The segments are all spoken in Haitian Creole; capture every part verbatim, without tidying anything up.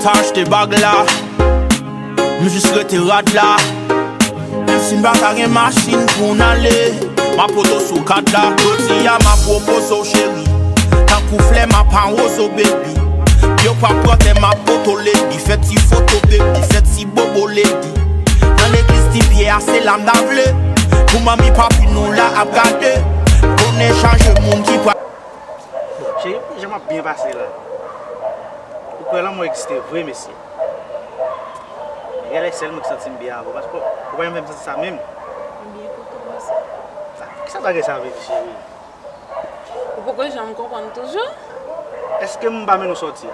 Ta achte bag la, m jis rete rad la. Menm si n pa ta gen machin pou n ale, m ap poto sou kat la. Jodi a m ap pwopoze w cheri, tankou flè m ap awoze w baby. Yo pa pran tè m ap poto lady, fè ti foto baby, fè ti bobo lady. Nan legliz ti pye a se la m ta vle, pou manmi papi nou la ap gade. Konnen chaje moun ki pral. Cheri, jan m ap byen pase la. Ou kwè lanmò egziste vre mesye? Genlè sèl mwen ki santi m byen avè w, paske ou pa janm fè m santi sa menm. M byen kontan mesye. Sa, kisa bagay sa vle di cheri? Ou poko janm konprann toujou? Èske m pa mennen w sòti?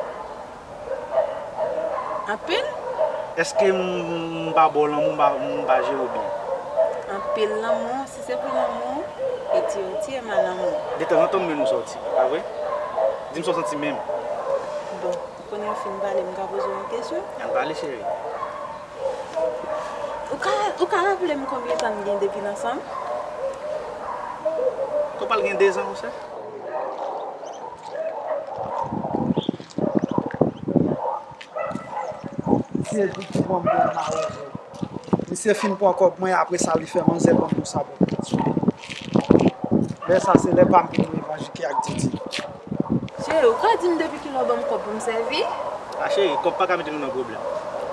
Anpil? Èske m, m pa ba w lanmou, m pa, m pa jere w byen? Anpil lanmou, si se pou lanmou, retire w, tire m a lanmou. Detanzantan m mennen w sòti, pa vre? Di m sa w santi menm. Bon, kounye a w fin pale, m ka poze w yon kesyon? Ann pale, cheri. Ou ka, ou ka raple m konbyen tan n gen depi n ansanm? Sa pral gen dezan, wi, sè. Misye di ki pran m pou yon malere. Misye fin pran kòb mwen, apre sa li fè manzè ban m yon sabòt. Lè sa se lè pa m pou mwen evanjike ak Didi. Cheri, ou ka di m depi kilè w ban m kòb pou m sèvi? A cheri, kòb pa ka mete nou nan pwoblèm.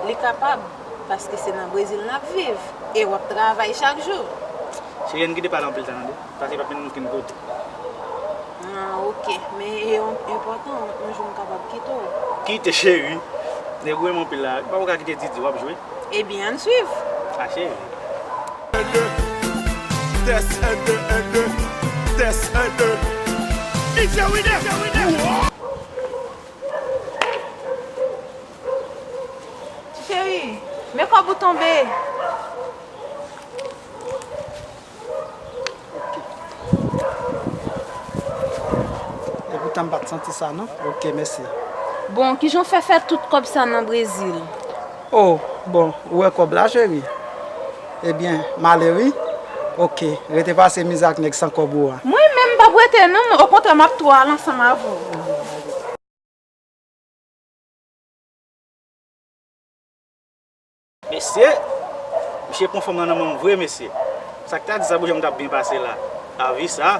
Li kapab, paske se nan Brezil n ap viv, e w ap travay chak jou. Cheri, ann kite pale anpil tan, tande. Paske l p ap mennen n okenn kote. Ah, ok. Men e enpòtan, yon jou m kapab kite w. Kite, cheri. Nèg ou renmen anpil la. Ou pa ka kite Didi, w ap jwe. Ebyen, ann swiv. A cheri. Tès, en, de, en, de. Tès, en, de. D J Winner. Cheri, men kòb ou tonbe. Epoutan m pa t santi sa non. Ok, mèsi. Bon, kijan w fè fè tout kòb sa nan Brezil? Oh, bon, ou wè kòb la, cheri? Ebyen, m ale wi. Ok, rete pase mizè ak nèg san kòb ou a. Mwen menm, m p ap rete non, okontrè, m ap tou al ansanm avè w. Mesye, misye pran fanm lan nan men m vre, mesye. Sa k ta di sa pou jan m t ap byen pase la. Lavi sa.